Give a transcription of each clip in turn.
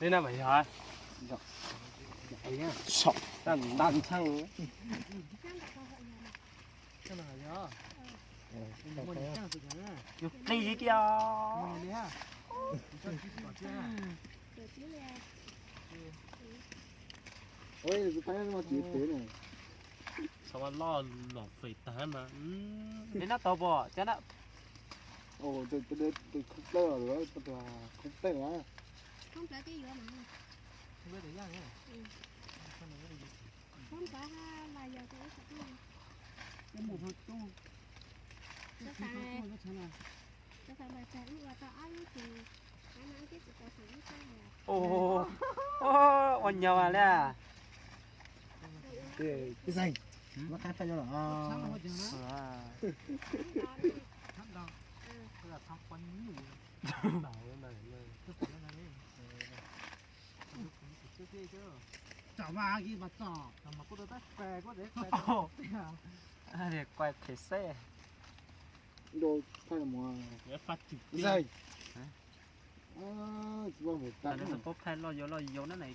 Ib na mas yog, tag ntaj ntshaj. Yus qis kiag. Xav loj los fem tag mas. Neb nab tau pom cab na. Khoob plawj los, khoob plawj los. Ua nyuag li. Kuj phem xwb. Paub phaj loj yuav loj yuav na na.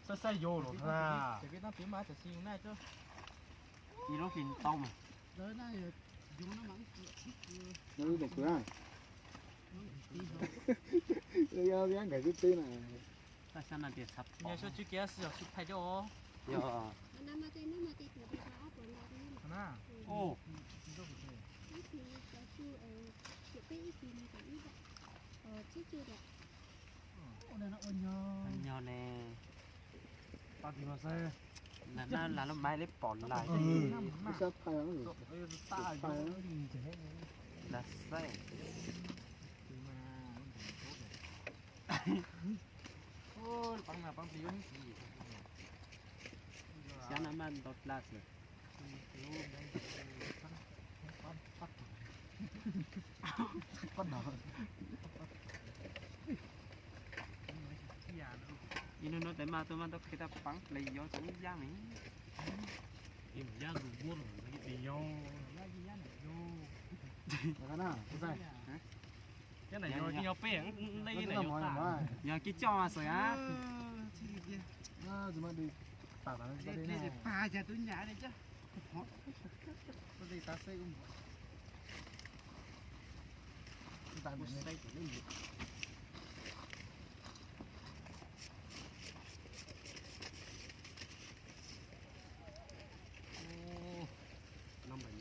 Saib saib yau los na. Ib lub hlis tau mas. Yog, yog, yog nkawd twb twb na. Taj xyab na tias txhav pom. Yog, ua nyuag ne. Lam na lam lub maiv li pom lais. Lam xaib. Xyab na maj ntau dlab xwb. Ib hnub no tes maj tuaj maj tuaj qhia tau paab ple yuav tau ib yaaj li. Yog kib coj mas xwm a. No npaum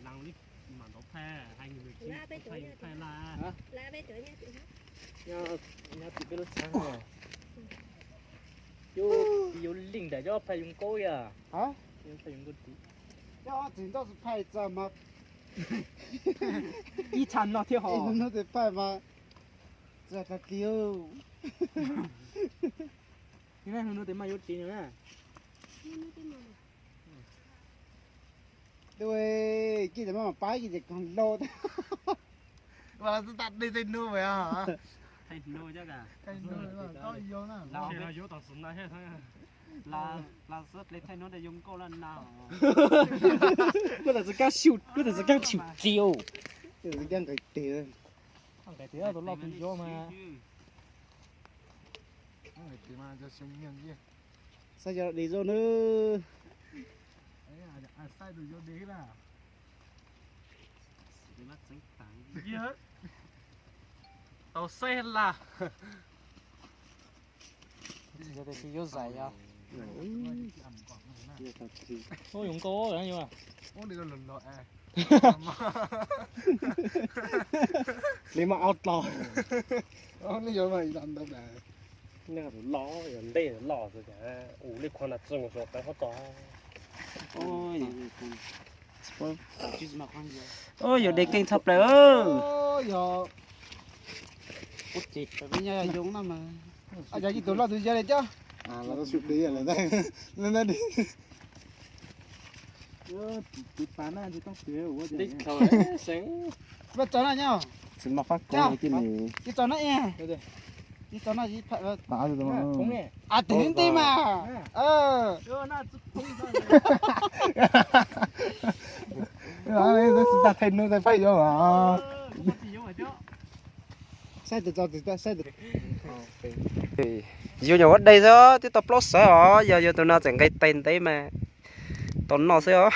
no li mas ntau phaj, hai nws tsis phaj phaj laj. Nyob tim peb lub txhab no. Yuav, yuav leej nraim cov phaj yoo nkauj yom. Phaj yoo nkauj tim. Cov txiv ntxawm phaj txog mas ib txha no thiab hos. Hnub tes phaj mas txog tag kis. Hnub no tes mas yuav ris no na. Tus kij tes mas pab kij tes koog lauj. Mas txog tag dej tej hnub mas. Tej hnub coj na. Los xwb ple tej hnub tej yoo nkauj laj na. Kuv tam txog kaab xyum, kuv tam txog kaab xyum ris. Kuv tam txog kaab nqis tes. Nqis tes tus loj tus zoo mas. Saib yog deg zoj na. Tau saib las. Yuav zais yog. Ub, yuav nkauj yog. Li mas ob tog. Los yog ntej los ua li qhov na txog saum qab hob tog. Yuav deg keej tshaj plaws. Yog, yog ib tug loj tus yog li cov. Tso na nyob. Tsis mas fab kov tij nws. Tso na, tso na. A, tes ntej mas. Tsis tas thaij hnub thaij phaj yuav mas. Saib tus tso tus saib tus. Yus nyuam qhuav de xwb twb tau plaub sawv os, yog yus tus no txawm nqis tes ntev mas tau noj xwb os.